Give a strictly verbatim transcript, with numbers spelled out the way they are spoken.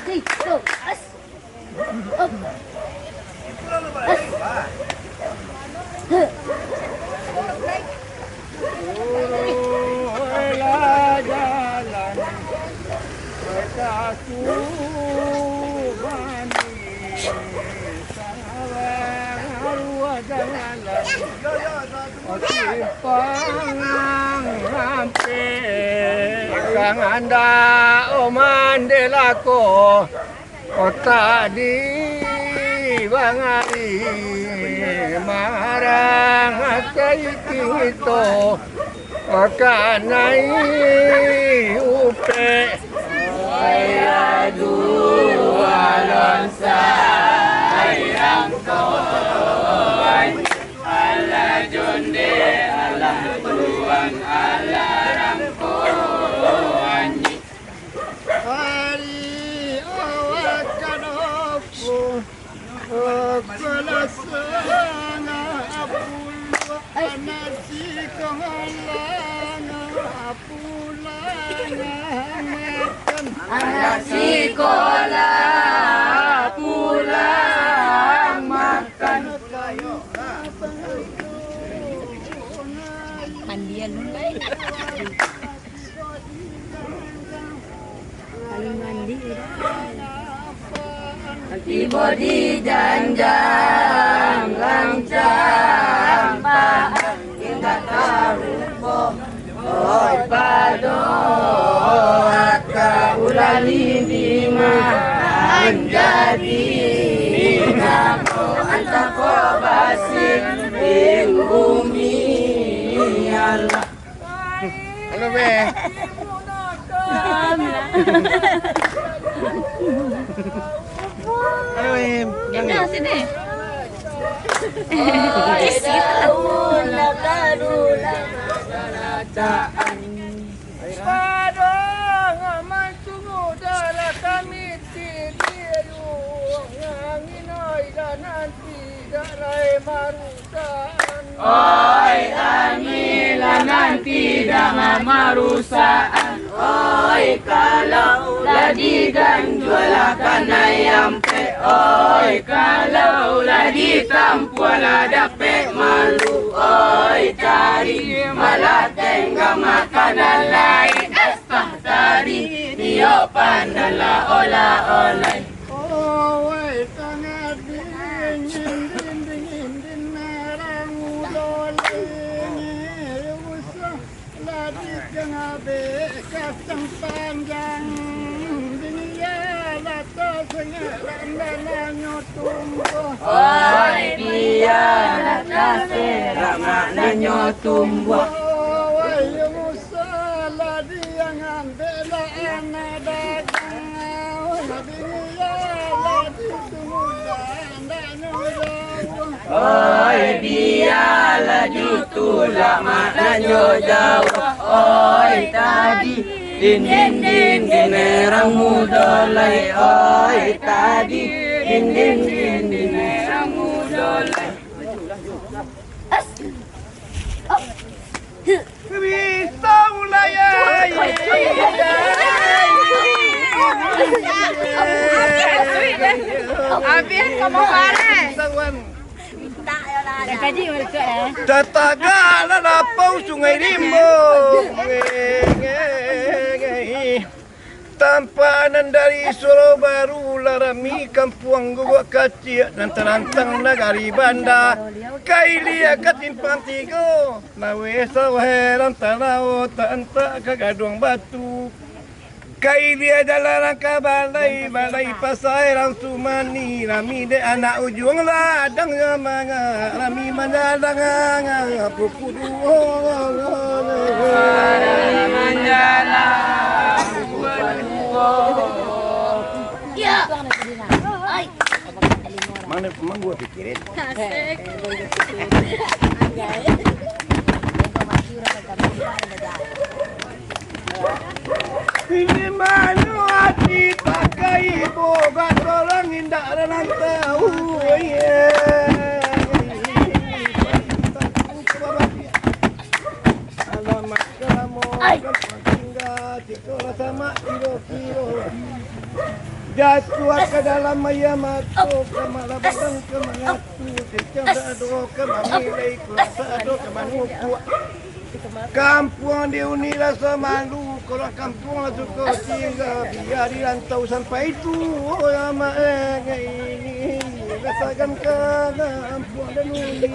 Hei, go. As. Up. As. Huh. Lah jalan ka Subani, saruah jalan. Simpang ampek, kang andak oman delako, otak di bangari, marang akai kito, kanai upek. Oi, aduh, alon sayang ko, alah jonde, alah tuan, alah rangko, anjing. Ari awak ka dopo, kala sanga apulu, anak sikola pulang makan. Anak sikola pulang makan. Mandian dulu, lai. Kalau mandi, tibo di janjang, rancak paah indak tarupo. Oi, pado aka ulali di manjadi, namo antako basi di bumi Allah. Halo, Be. Halo, Im. Jangan sini. Isi. Padang mancungu darah kami. Oi, kami lah nanti danga marusakan. Oi, kalau lah diganjua lah kanai ampek. Oi, kalau lah ditampuah lah dapek malu. Oi, tadi malah tengga makanan lai. Tah tadi, nio pandan lah olah-olah. Oi, tangah dingin, dingin, dingin, dingin, narang ulo lingin, usah lah di tangah be kacang panjang. Dingin ya lah tasengak, lah ndanyo tumbuah. Oi, bialah taserak maknanyo tumbuah. Oi, Salah diang ambeklah anak dagang, bini lah ditunda, andaknyo jauah. Oi, bialah ditulak maknanyo jauah. Oi, tadi, din, din, din, din, erang mudo lai. Oi, tadi, din, din, din, din, erang mudo lai. Bisa mulai. Abih kamu bareh. Tatagaklah lapau Sungai Limbo. Tampak nan dari Surau Baru lah rami, kampuang Guguk Kaciak, nan tarantang nagari Banda, ka ilia ka simpang tigo, laweh saweh nan tarawo taantak ka Gaduang Batu, ka ilia jalan ka balai, balai pasa nan sumani, rami dek anak ujuang ladang nan manga, rami manjalang pukul duo. Mano, mano gua pikirin. Ini mano ati pakai boga tolong indak ranang tahu. Alamak, kamu tinggal, cik, rasa mak kiro-kiro. Jatuah ka dalam aia mato, ka malababan ka mangatu, cincang sado ka mamilai, kulo sado ka manukuak. Kampuang di uni raso malu, ka urang kampuang lah suko tingga, bia di rantau sampai tuo, ya mak, eh, ini rasakan ka kampuang dan uni.